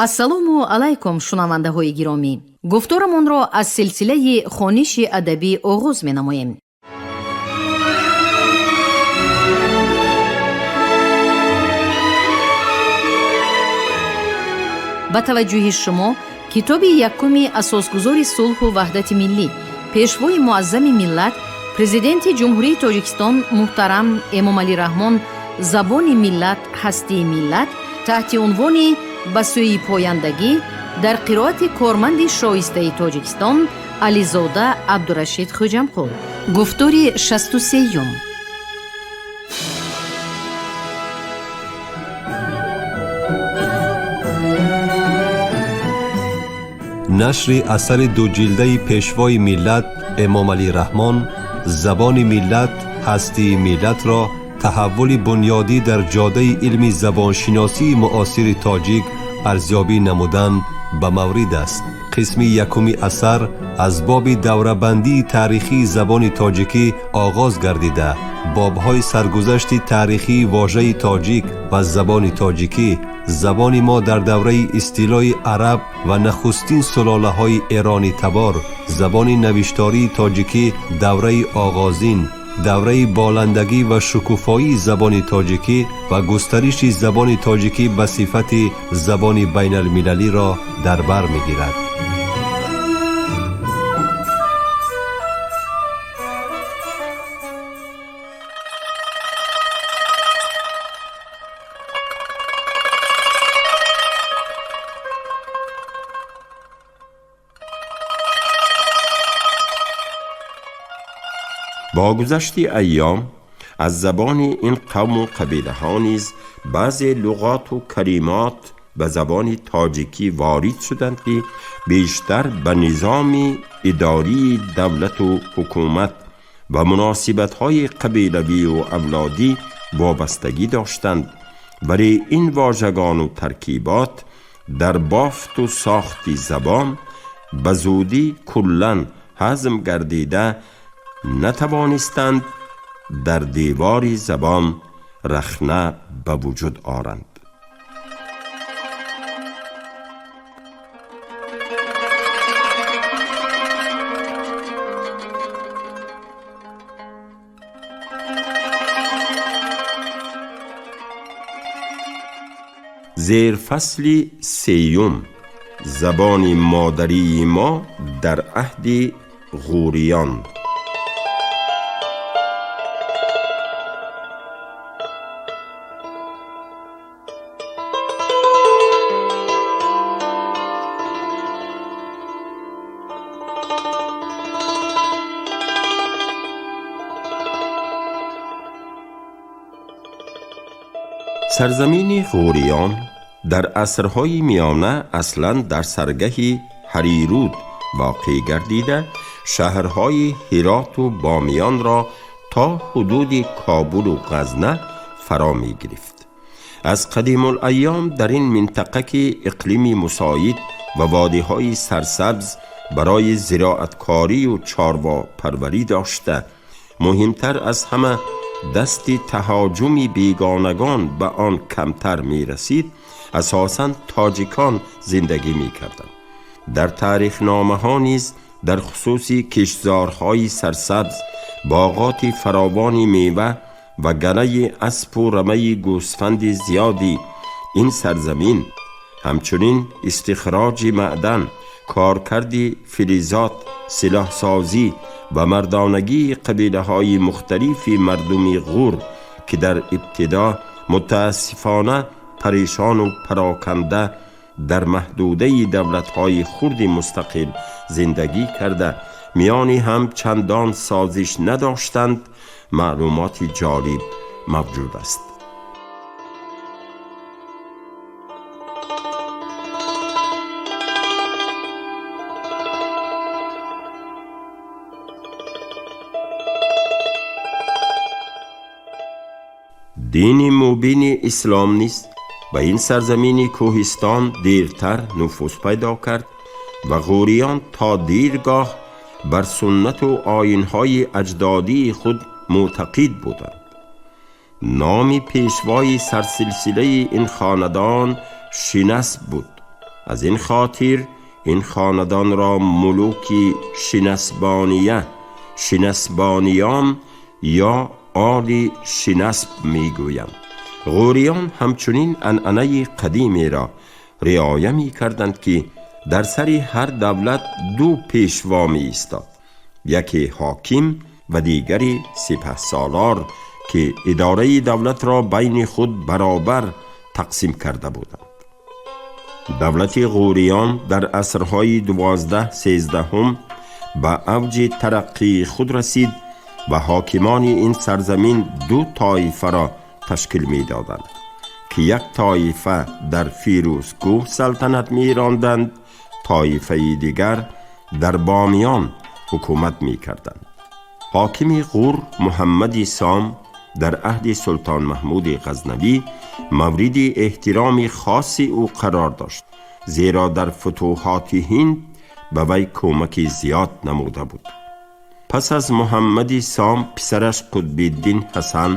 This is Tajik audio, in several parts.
Ассалому алайкум, шунавандаҳои гиромӣ. Гуфторамонро аз силсилаи хониши адабӣ оғоз менамоем. Ба таваҷҷӯҳи шумо китоби якуми асосгузори сулҳу ваҳдати миллӣ, пешвои муаззами миллат, Президенти Ҷумҳурии Тоҷикистон муҳтарам Эмомалӣ Раҳмон «Забони миллат, ҳастии миллат» таҳти унвони «Ба сӯи пояндагӣ» дар қироати корманди шоистаи Тоҷикистон Ализода Абдурашид Хӯҷамқул. Гуфтори 63-юм. Нашри асари дуҷилдаи пешвои миллат Эмомалӣ Раҳмон «Забони миллат, ҳастии миллат»-ро таҳаввули бунёдӣ дар ҷодаи илми забоншиносии муосири тоҷик арзёбӣ намудан ба маврид аст. Қисми якуми асар аз боби даврабандии таърихии забони тоҷикӣ оғоз гардида, бобҳои саргузашти таърихии вожаи тоҷик ва забони тоҷикӣ, забони мо дар давраи истилои араб ва нахустин сулолаҳои эронитабор, забони навиштории тоҷикӣ, давраи оғозин, давраи боландагӣ ва шукуфоии забони тоҷикӣ ва густариши забони тоҷикӣ ба сифати забони байналмилалиро дар бар мегирад. Бо гузашти айём аз забони ин қавму қабилаҳо низ баъзе луғоту калимот ба забони тоҷикӣ ворид шуданд, ки бештар ба низоми идории давлату ҳукумат ва муносибатҳои қабилавию авлодӣ вобастагӣ доштанд, вале ин вожагону таркибот дар бофту сохти забон ба зудӣ куллан ҳазм гардида натавонистанд дар девори забон рахна ба вуҷуд оранд. Зерфасли сеюм: забони модарии мо дар аҳди ғӯриён. Сарзамини ғӯриён дар асрҳои миёна аслан дар саргаҳи Ҳарируд воқеъ гардида, шаҳрҳои Ҳироту Бомиёнро то ҳудуди Кобулу Ғазна фаро мегирифт. Аз қадимулайём дар ин минтақа, ки иқлими мусоид ва водиҳои сарсабз барои зироаткорию чорвопарварӣ дошта, муҳимтар аз ҳама дасти таҳоҷуми бегонагон ба он камтар мерасид, асосан тоҷикон зиндагӣ мекарданд. Дар таърихномаҳо низ дар хусуси киштзорҳои сарсабз, боғоти фаровони мева ва галаи аспу рамаи гӯсфанди зиёди ин сарзамин, ҳамчунин истихроҷи маъдан, коркарди филизот, силоҳсозӣ ва мардонагии қабилаҳои мухталифи мардуми ғур, ки дар ибтидо мутаассифона парешону пароканда дар маҳдудаи давлатҳои хурди мустақил зиндагӣ карда, миёни ҳам чандон созиш надоштанд, маълумоти ҷолиб мавҷуд аст. Дини мубини ислом низ ба ин сарзамини кӯҳистон дертар нуфуз пайдо кард ва ғӯриён то диргоҳ бар суннату оинҳои аҷдодии худ мӯътақид буданд. Номи пешвои сарсилсилаи ин хонадон Шинасб буд. Аз ин хотир ин хонадонро мулуки Шинасбония, Шинасбониён ё оли Шинасб мегӯянд. Ғӯриён ҳамчунин анъанаи қадимеро риоя мекарданд, ки дар сари ҳар давлат ду пешво меистод: яке ҳоким ва дигари сипаҳсолор, ки идораи давлатро байни худ баробар тақсим карда буданд. Давлати Ғӯриён дар асрҳои 12-13 ба авҷи тараққии худ расид ва ҳокимони ин сарзамин ду тоифаро ташкил медоданд, ки як тоифа дар Фирӯзкӯҳ салтанат меронданд, тоифаи дигар дар Бомиён ҳукумат мекарданд. Ҳокими Ғур Муҳаммади Сом дар аҳди Султон Маҳмуди Ғазнавӣ мавриди эҳтироми хоси ӯ қарор дошт, зеро дар футӯҳоти Ҳинд ба вай кӯмаки зиёд намуда буд. Пас аз Муҳаммади Сом писараш Қутбиддин Ҳасан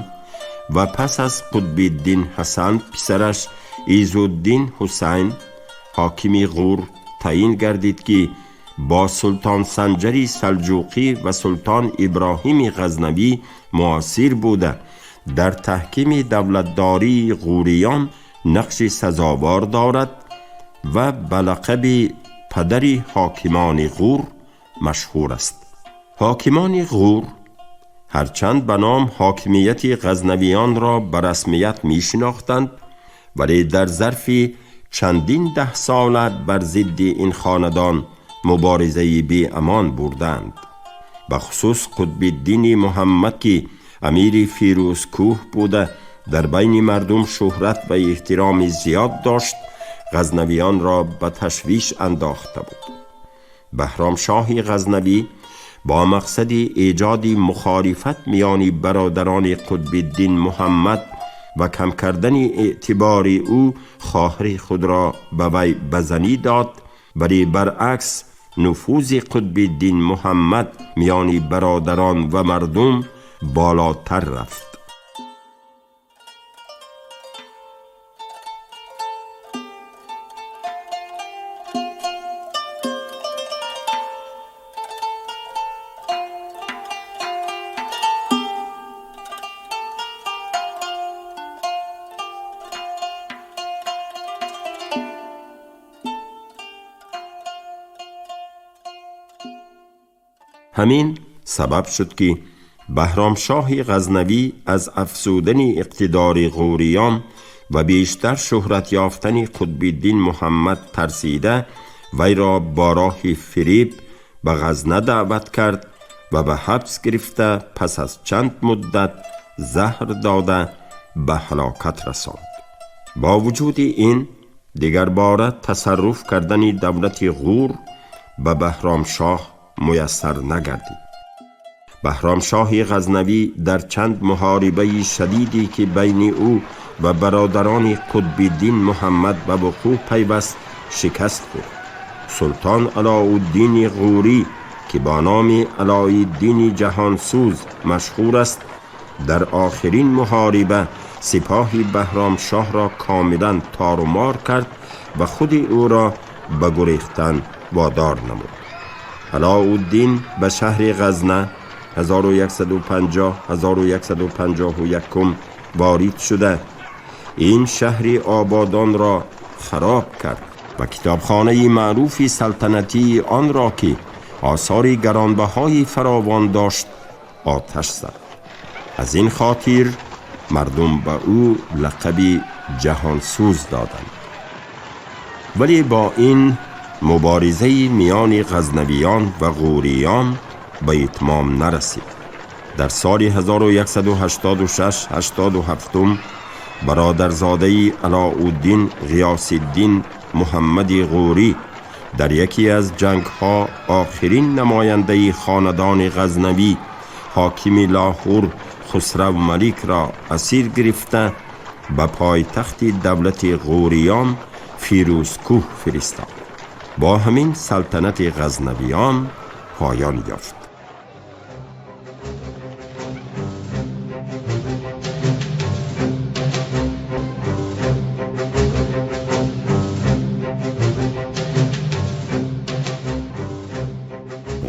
ва пас аз Қутбиддин Ҳасан писараш Изуддин Ҳусайн ҳокими Ғур таъин гардид, ки бо Султон Санҷари Салҷуқӣ ва Султон Иброҳими Ғазнавӣ муосир буда, дар таҳкими давлатдории ғӯриён нақши сазовор дорад ва ба лақаби падари ҳокимони Ғур машҳур аст. Ҳокимони Ғур ҳарчанд ба ном ҳокимияти ғазнавиёнро ба расмият мешинохтанд, вале дар зарфи чандин даҳсола бар зидди ин хонадон муборизаи беамон бурданд. Ба хусус Қутбиддини Муҳаммад, ки амири Фирӯзкӯҳ буда, дар байни мардум шӯҳрат ва эҳтироми зиёд дошт, ғазнавиёнро ба ташвиш андохта буд. Баҳромшоҳи Ғазнавӣ бо мақсади эҷоди мухолифат миёни бародарони Қутбиддин Муҳаммад ва кам кардани эътибори ӯ хоҳари худро ба вай ба занӣ дод, вале баръакс нуфузи Қутбиддин Муҳаммад миёни бародарон ва мардум болотар рафт. Ҳамин сабаб шуд, ки Баҳромшоҳи Ғазнавӣ аз афзудани иқтидори ғӯриён ва бештар шӯҳрат ёфтани Қутбиддин Муҳаммад тарсида, вайро бо роҳи фиреб ба Ғазна даъват кард ва ба ҳабс гирифта, пас аз чанд муддат заҳр дода ба ҳалокат расонд. Бо вуҷуди ин дигарбора тасарруф кардани давлати Ғур ба Баҳромшоҳ муяссар нагардид. Баҳромшоҳи Ғазнавӣ дар чанд муҳорибаи шадиде, ки байни ӯ ва бародарони Қутбиддин Муҳаммад ба вуқӯъ пайваст, шикаст хӯрд. Султон Алоуддини Ғӯрӣ, ки бо номи Алоиддини Ҷаҳонсӯз машҳур аст, дар охирин муҳориба сипоҳи Баҳромшоҳро комилан торумор кард ва худи ӯро ба гурехтан водор намуд. Алоуддин ба шаҳри Ғазна 1150-1151 ворид шуда, ин шаҳри ободонро хароб кард ва китобхонаи маъруфи салтанатии онро, ки осори гаронбаҳои фаровон дошт, оташ зад. Аз ин хотир мардум ба ӯ лақаби Ҷаҳонсӯз доданд. Вале бо ин муборизаи миёни ғазнавиён ва ғӯриён ба итмом нарасид. Дар соли 1186-87 бародарзодаи Алоуддин Ғиёсиддин Муҳаммади Ғӯрӣ дар яке аз ҷангҳо охирин намояндаи хонадони Ғазнавӣ, ҳокими Лоҳур Хусрав Маликро асир гирифта, ба пойтахти давлати Ғӯриён Фирӯзкӯҳ фиристод. Бо ҳамин салтанати Ғазнавиён поён ёфт.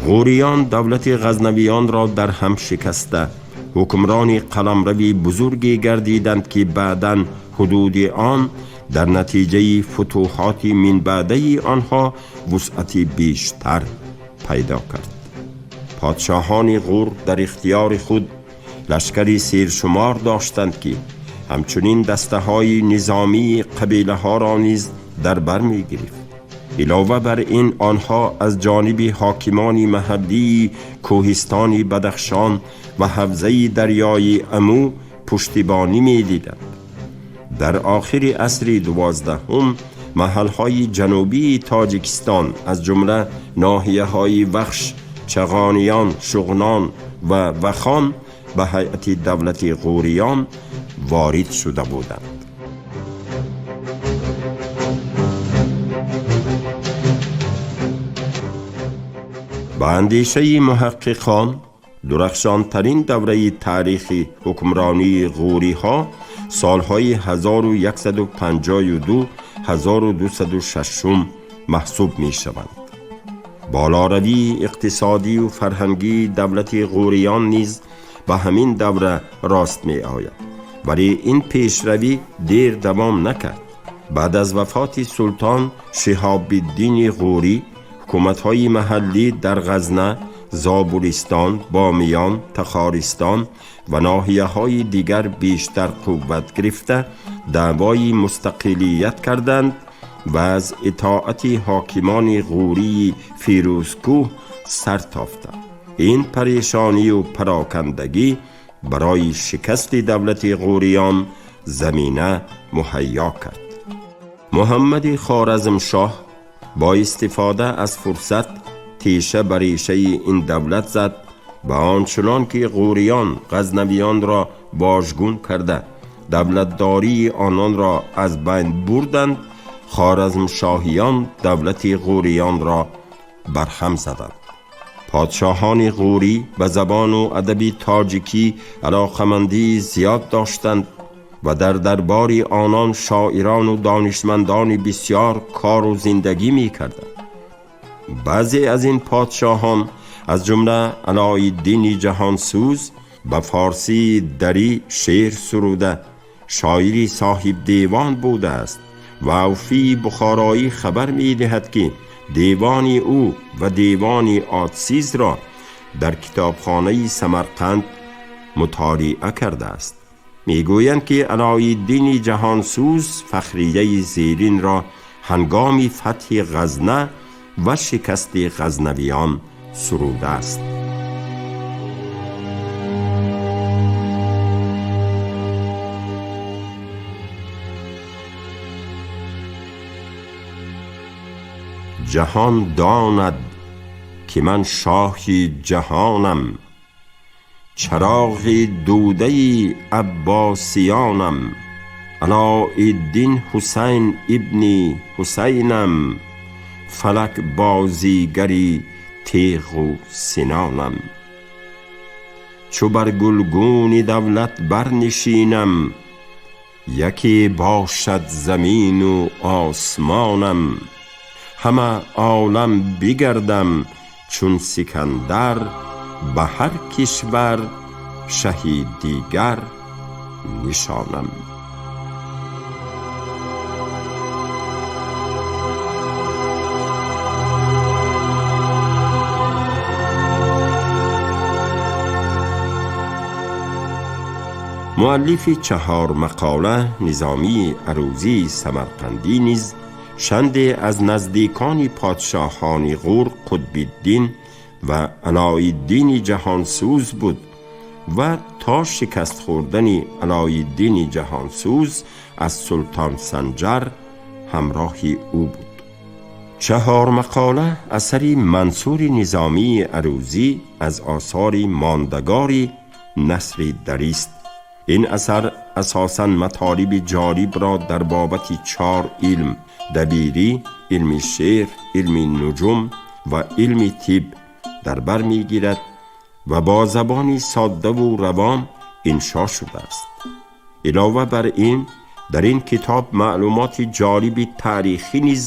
Ғуриён давлати ғазнавиёнро дар ҳам шикаста, ҳукмрони қаламрави бузурге гардиданд, ки баъдан ҳудуди он дар натиҷаи футӯҳоти минбаъдаи онҳо вусъати бештар пайдо кард. Подшоҳони Ғур дар ихтиёри худ лашкари сершумор доштанд, ки ҳамчунин дастаҳои низомии қабилаҳоро низ дар бар мегирифт. Илова бар ин, онҳо аз ҷониби ҳокимони маҳаллии кӯҳистони Бадахшон ва ҳавзаи дарёи Амӯ пуштибонӣ медиданд. Дар охири асри 12-ум маҳалҳои ҷанубии Тоҷикистон, аз ҷумла ноҳияҳои Вахш, Чағониён, Шуғнон ва Вахон, ба ҳайати давлати Ғуриён ворид шуда буданд. Ба андешаи муҳаққиқон, дурахшонтарин давраи таърихи ҳукмронии ғӯриҳо солҳои 1152-1206 маҳсуб мешаванд. Болоравии иқтисодию фарҳангии давлати ғӯриён низ ба ҳамин давра рост меояд, вале ин пешравӣ дер давом накард. Баъд аз вафоти султон Шиҳобиддини Ғӯрӣ, ҳукуматҳои маҳаллӣ дар Ғазна, Зобулистон, Бомиён, Тахористон ва ноҳияҳои дигар бештар қувват гирифта, даъвои мустақилият карданд ва аз итоати ҳокимони ғӯрии Фирӯзкӯҳ сар тофтанд. Ин парешонию парокандагӣ барои шикасти давлати ғӯриён замина муҳайё кард. Муҳаммади Хоразмшоҳ бо истифода аз фурсат теша ба решаи ин давлат зад ва ончунон ки ғӯриён ғазнавиёнро вожгун карда, давлатдории ононро аз байн бурданд, хоразмшоҳиён давлати ғӯриёнро барҳам заданд. Подшоҳони ғӯрӣ ба забону адаби тоҷикӣ алоқамандии зиёд доштанд ва дар дарбори онон шоирону донишмандони бисёр кору зиндагӣ мекарданд. Баъзе аз ин подшоҳон, аз ҷумла Алоиддини Ҷаҳонсӯз, ба форсии дарӣ шеър суруда, шоири соҳибдевон будааст ва Авфии Бухороӣ хабар медиҳад, ки девони ӯ ва девони Отсизро дар китобхонаи Самарқанд мутолиа кардааст. Мегӯянд, ки Алоиддини Ҷаҳонсӯз фахрияи зеринро ҳангоми фатҳи Ғазна ва шикасти ғазнавиён сурудааст: ҷаҳон донад, ки ман шоҳи ҷаҳонам, чароғи дудаи аббосиёнам, Алоиддин Ҳусайн ибни Ҳусайнам, фалак бозигари теғу синонам. Чу бар гулгуни давлат барнишинам, яке бошад замину осмонам. Ҳама олам бигардам чун Сикандар, ба ҳар кишвар шаҳи дигар нишонам. Муаллифи чаҳор мақола, Низомии Арӯзии Самарқандӣ, низ шанде аз наздикони подшоҳони Ғур Қутбиддин ва Алоиддини Ҷаҳонсӯз буд ва то шикаст хӯрдани Алоиддини Ҷаҳонсӯз аз султон Санҷар ҳамроҳи ӯ буд. Чаҳор мақола асари Мансури Низомии Арӯзӣ аз осори мондагори насри дарист. Ин асар асосан матолиби ҷолибро дар бобати чор илм: дабирӣ, илми шеър, илми нуҷум ва илми тиб дар бар мегирад ва бо забони соддаву равон иншо шудааст. Илова бар ин, дар ин китоб маълумоти ҷолиби таърихӣ низ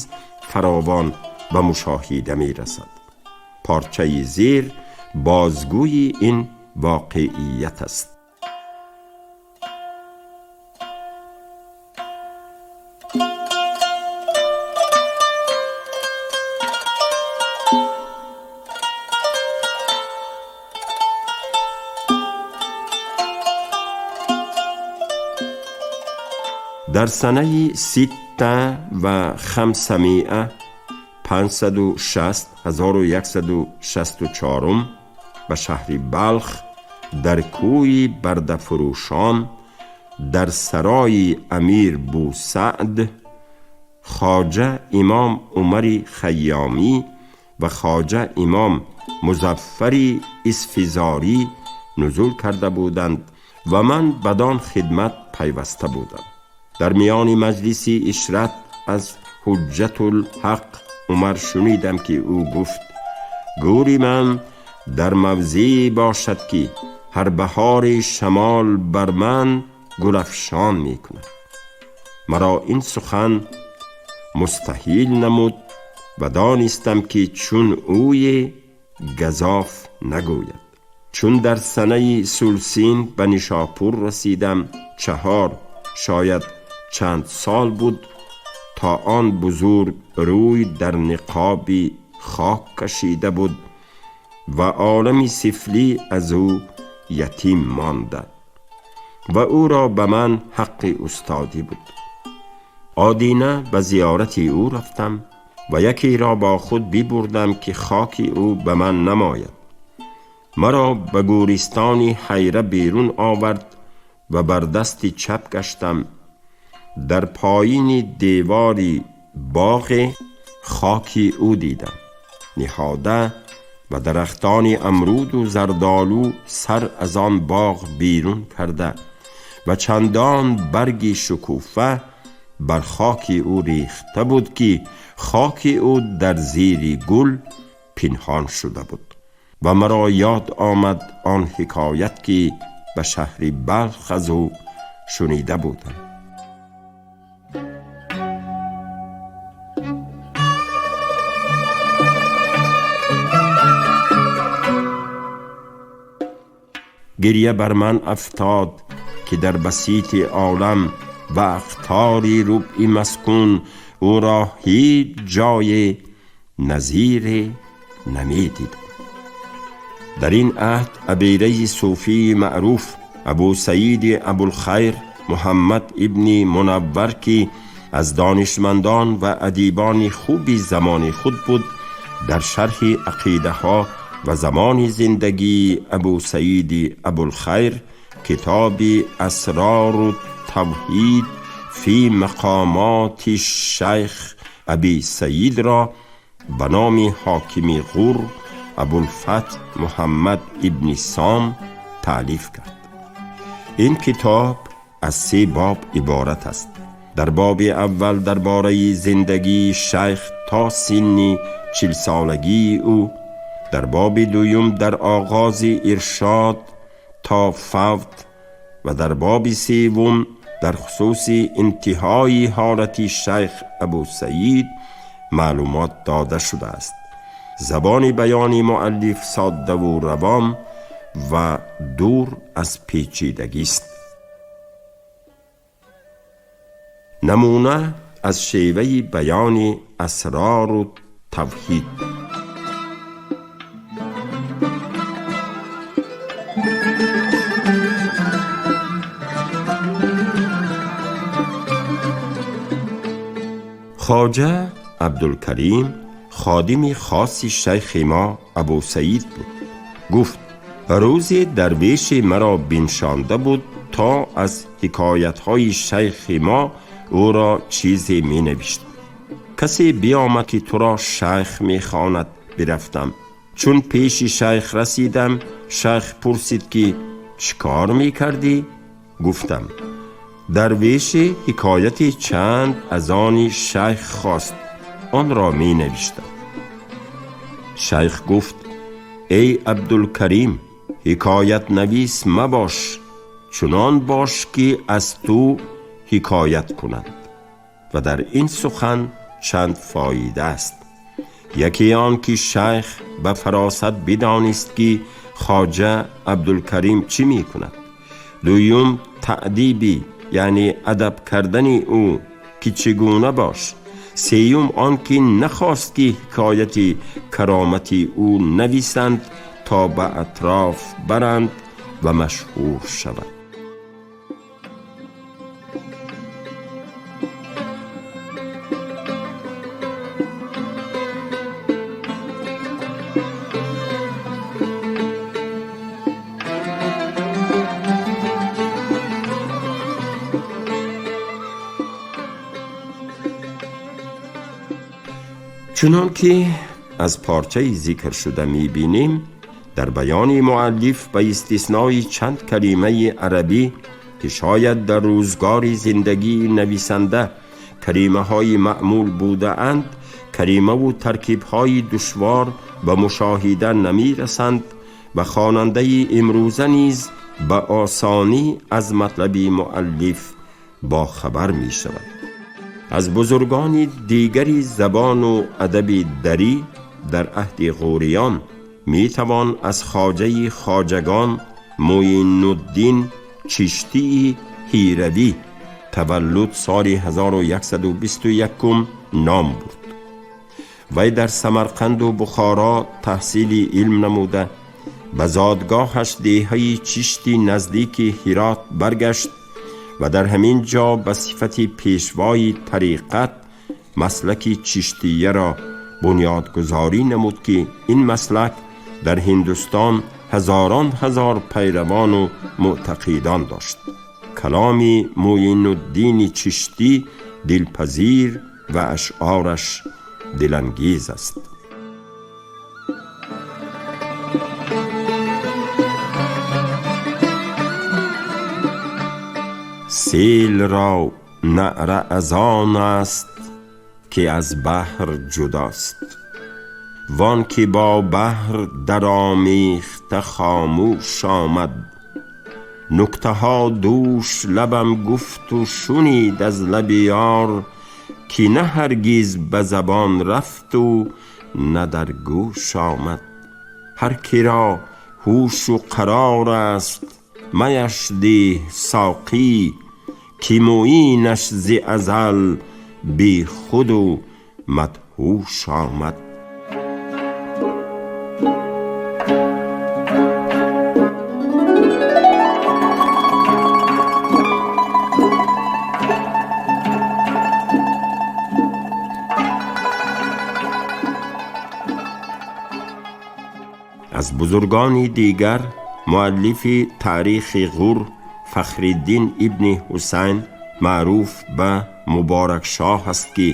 фаровон ба мушоҳида мерасад. Порчаи зер бозгӯи ин воқеият аст. Дар санаи 556 1164 ба шаҳри Балх дар кӯи бардафурӯшон дар сарои амир Бусаъд хоҷа имом Умари Хайёмӣ ва хоҷа имом Музаффари Исфизорӣ нузул карда буданд ва ман бадон хидмат пайваста будам. Дар миёни маҷлиси ишрат аз Ҳуҷҷатулҳақ Умар шунидам, ки ӯ гуфт: гӯри ман дар мавзеъе бошад, ки ҳар баҳори шамол бар ман гулафшон мекунад. Маро ин сухан мустаҳил намуд ва донистам, ки чун ӯе газоф нагӯяд. Чун дар санаи сулсин ба Нишопур расидам, 4 шояд чанд сол буд то он бузург рӯй дар ниқоби хок кашида буд ва олами сифлӣ аз ӯ ятим монда ва ӯро ба ман ҳаққи устодӣ буд. Одина ба зиёрати ӯ рафтам ва якеро бо худ бибурдам, ки хоки ӯ ба ман намояд. Маро ба гӯристони ҳайра берун овард ва бар дасти чап гаштам. Дар поини девори боғе хоки ӯ дидам ниҳода ва дарахтони амруду зардолу сар аз он боғ берун карда ва чандон барги шукуфа бар хоки ӯ рехта буд, ки хоки ӯ дар зери гул пинҳон шуда буд. Ва маро ёд омад он ҳикоят, ки ба шаҳри Балх аз ӯ шунида будам. Гирья бар ман афтод, ки дар басити олам ва ақтори рубъи маскун ӯро ҳеҷ ҷое назире намедидам. Дар ин аҳд абираи суфии маъруф Абусаиди Абулхайр Муҳаммад ибни Мунаввар, ки аз донишмандон ва адибони хуби замони худ буд, дар шарҳи ақидаҳо ва замони зиндагии Абусаиди Абулхайр китоби Асрору тавҳид фи мақомоти шайх Аби Саидро ба номи ҳокими Ғур Абулфатҳ Муҳаммад ибни Сом таълиф кард. Ин китоб аз 3 боб иборат аст. Дар боби аввал дар бораи зиндагии шайх то синни 40-солагии ӯ, дар боби дуюм дар оғози иршод то фавт ва дар боби севум дар хусуси интиҳои ҳолати шайх Абусаид маълумот дода шудааст. Забони баёни муаллиф соддаву равон ва дур аз печидагист. Намуна аз шеваи баёни асрору тавҳид. Хоҷа Абдулкарим ходими хоси шайхи мо Абусаид буд. Гуфт: рӯзе дарвеше маро биншонда буд, то аз ҳикоятҳои шайхи мо ӯро чизе менавишт. Касе биомад, ки туро шайх мехонад. Бирафтам. Чун пеши шайх расидам, шайх пурсид, ки чӣ кор мекардӣ? Гуфтам: дарвеше ҳикояти чанд аз они шайх хост, онро менавиштам. Шайх гуфт: эй Абдулкарим, ҳикоятнавис мабош, чунон бош, ки аз ту ҳикоят кунанд. Ва дар ин сухан чанд фоида аст. Яке он ки шайх ба фаросат бидонист, ки хоҷа Абдулкарим чӣ мекунад. Дуюм, таъдиби, яъне адаб кардани ӯ, ки чӣ гуна бош. Сеюм, он ки нахост, ки ҳикояти каромати ӯ нависанд, то ба атроф баранд ва машҳур шавад. Чунон ки аз парчаи зикр шуда мебинем, дар баёни муаллиф ба истиснои чанд калимаи арабӣ, ки шояд дар рӯзгори зиндагии нависанда калимаҳои маъмул будаанд, калимаву таркибҳои душвор ба мушоҳида намерасанд ва хонандаи имрӯза низ ба осонӣ аз матлаби муаллиф бохабар мешавад. Аз бузургони дигари забону адаби дарӣ дар аҳди ғӯриён метавон аз хоҷаи хоҷагон Муинуддин Чиштии Ҳиравӣ, таваллуд соли 1121, ном бурд. Вай дар Самарқанду Бухоро таҳсили илм намуда, ба зодгоҳаш, деҳаи Чишти наздики Ҳирот, баргашт ва дар ҳамин ҷо ба сифати пешвои тариқат маслаки Чиштияро бунёдгузорӣ намуд, ки ин маслак дар Ҳиндустон ҳазорон ҳазор пайравону мӯътақидон дошт. Каломи Муинуддини Чиштӣ дилпазир ва ашъораш дилангез аст. Сел ро наъра аз он аст, ки аз баҳр ҷудост, вон ки бо баҳр даромехта хомӯш омад. Нуктаҳо дӯш лабам гуфту шунид аз лаби ёр, ки на ҳаргиз ба забон рафту на дар гӯш омад. Ҳар киро ҳушу қарор аст, маяш деҳ соқӣ, ки муинаш зи азал бе худу мадҳуш омад. Аз бузургони дигар муаллифи Таърихи Ғур Фахриддин ибни Ҳусайн, маъруф ба Муборакшоҳ аст, ки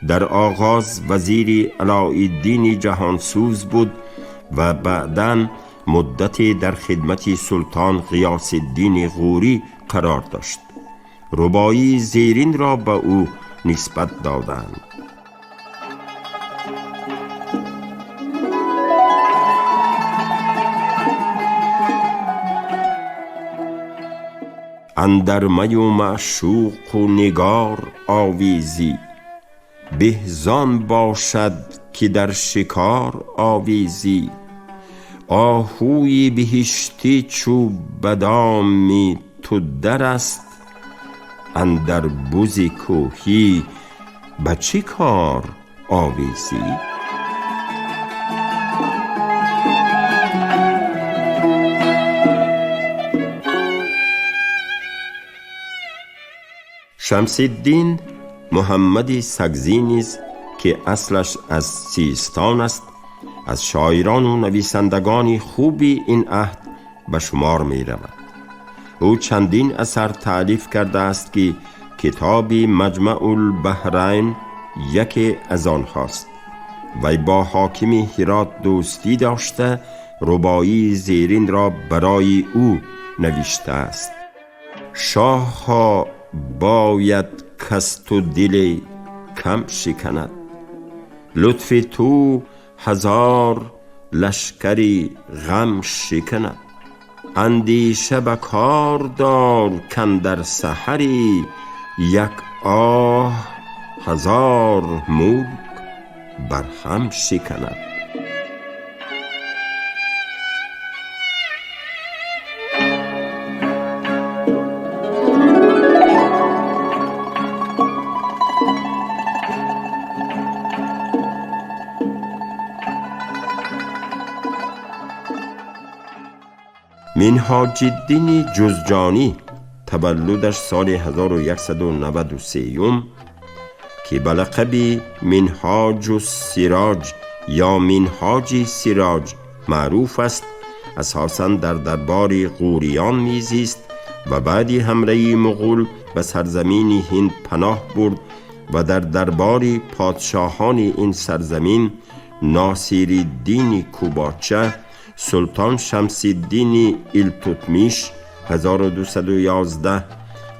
дар оғоз вазири Алоиддини Ҷаҳонсӯз буд ва баъдан муддате дар хидмати султон Ғиёсиддини Ғурӣ қарор дошт. Рубоии зеринро ба ӯ нисбат доданд: андар маю маъшуқу нигор овезӣ, беҳзон бошад, ки дар шикор овезӣ. Оҳуи биҳиштӣ чу ба доми ту дар аст, андар бузи кӯҳӣ ба чӣ кор овезӣ? Шамсиддин Муҳаммади Сагзӣ низ, ки аслаш аз Систон аст, аз шоирону нависандагони хуби ин аҳд ба шумор меравад. Ӯ чандин асар таълиф кардааст, ки китоби Маҷмаъулбаҳрайн яке аз онҳост. Вай бо ҳокими Ҳирот дӯстӣ дошта, рубоии зеринро барои ӯ навиштааст: шоҳҳо бояд кас ту диле кам шиканад, лутфи ту ҳазор лашкари ғам шиканад. Андеша ба кор дор, кандар саҳари як оҳ ҳазор мулк барҳам шиканад. Минҳоҷиддини Ҷузҷонӣ таваллудаш соли 1193, ки ба лақаби Минҳоҷу Сироҷ ё Минҳоҷи Сироҷ маъруф аст, асосан дар дарбори ғӯриён мезист ва баъди ҳамлаи муғул ба сарзамини ҳинд паноҳ бурд ва дар дарбори подшоҳони ин сарзамин Носириддини Кубоча, Султон Шамсиддини Илтутмиш 1211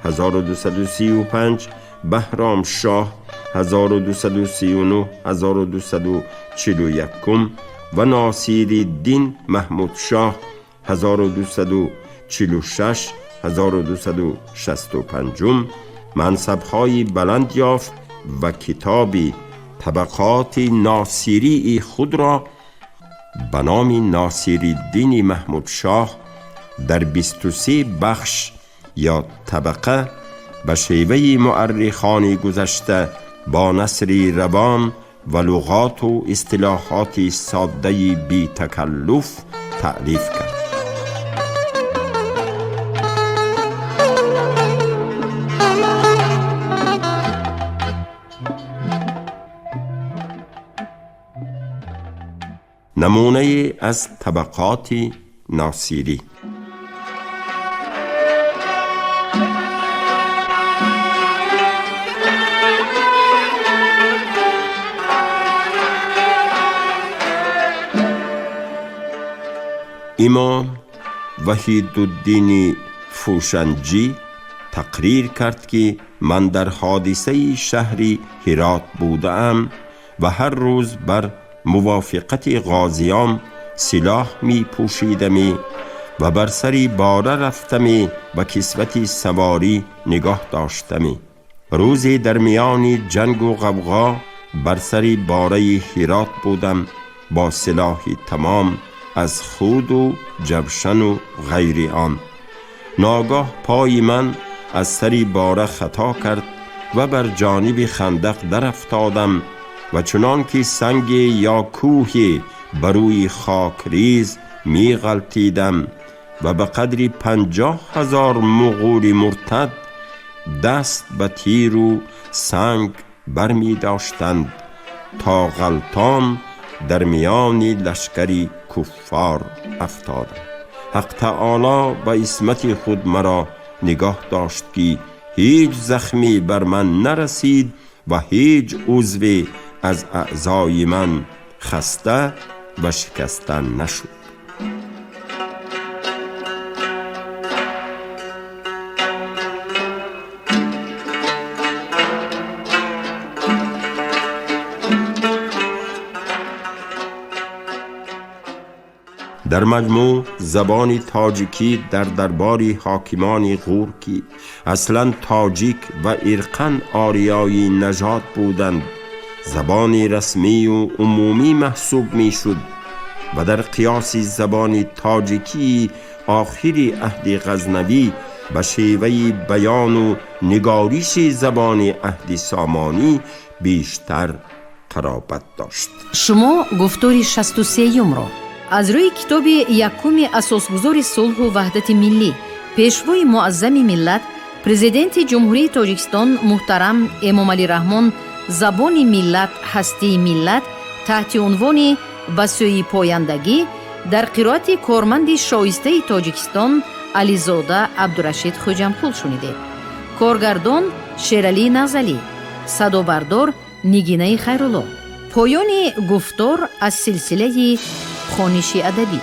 1235, Баҳром Шоҳ 1239 1241 ва Носириддин Маҳмудшоҳ 1246 1265 мансабҳои баланд ёфт ва китоби Табақоти Носирии худро ба номи Носириддини Маҳмудшоҳ дар 23 бахш ё табақа ба шеваи муаррихони гузашта бо насри равон ва луғоту истилоҳоти соддаи битакаллуф таълиф кард. Намунае аз Табақоти Носирӣ. Имом Ваҳидуддини Фӯшанҷӣ тақрир кард, ки ман дар ҳодисаи шаҳри Ҳирот будаам ва ҳар рӯз бар мувофиқати ғозиён силоҳ мепӯшидамӣ ва бар сари бора рафтамӣ ва кисвати саворӣ нигоҳ доштамӣ. Рӯзе дар миёни ҷангу ғавғо бар сари бораи Ҳирот будам бо силоҳи тамом аз худу ҷавшану ғайри он. Ногоҳ пои ман аз сари бора хато кард ва бар ҷониби хандақ дарафтодам ва чунон ки санге ё кӯҳе ба рӯи хокриз меғалтидам ва ба қадри 50,000 муғули муртад даст ба тиру санг бармедоштанд то ғалтон дар миёни лашкари куффор афтодам. Ҳақ таоло ба исмати худ маро нигоҳ дошт, ки ҳеҷ захме бар ман нарасид ва ҳеҷ узве аз аъзои ман хаста ва шикаста нашуд. Дар маҷмӯъ забони тоҷикӣ дар дарбори ҳокимони ғур, ки аслан тоҷик ва ирқан ориёи нажод буданд, забони расмию умумӣ маҳсуб мешуд ва дар қиёси забони тоҷикии охири аҳди Ғазнавӣ ба шеваи баёну нигориши забони аҳди Сомонӣ бештар қаробат дошт. Шумо гуфтори 63-юмро аз рӯи китоби якуми асосгузори сулҳу ваҳдати миллӣ, пешвои муаззами миллат, президенти Ҷумҳурии Тоҷикистон муҳтарам Эмомалӣ Раҳмон «Забони миллат, ҳастии миллат» таҳти унвони «Ба сӯи пояндагӣ» дар қироати корманди шоистаи Тоҷикистон Ализода Абдурашид Хӯҷамқул шунидед. Коргардон Шералӣ Назалӣ, садобардор Нигинаи Хайрулло. Поёни гуфтор аз силсилаи хониши адабӣ.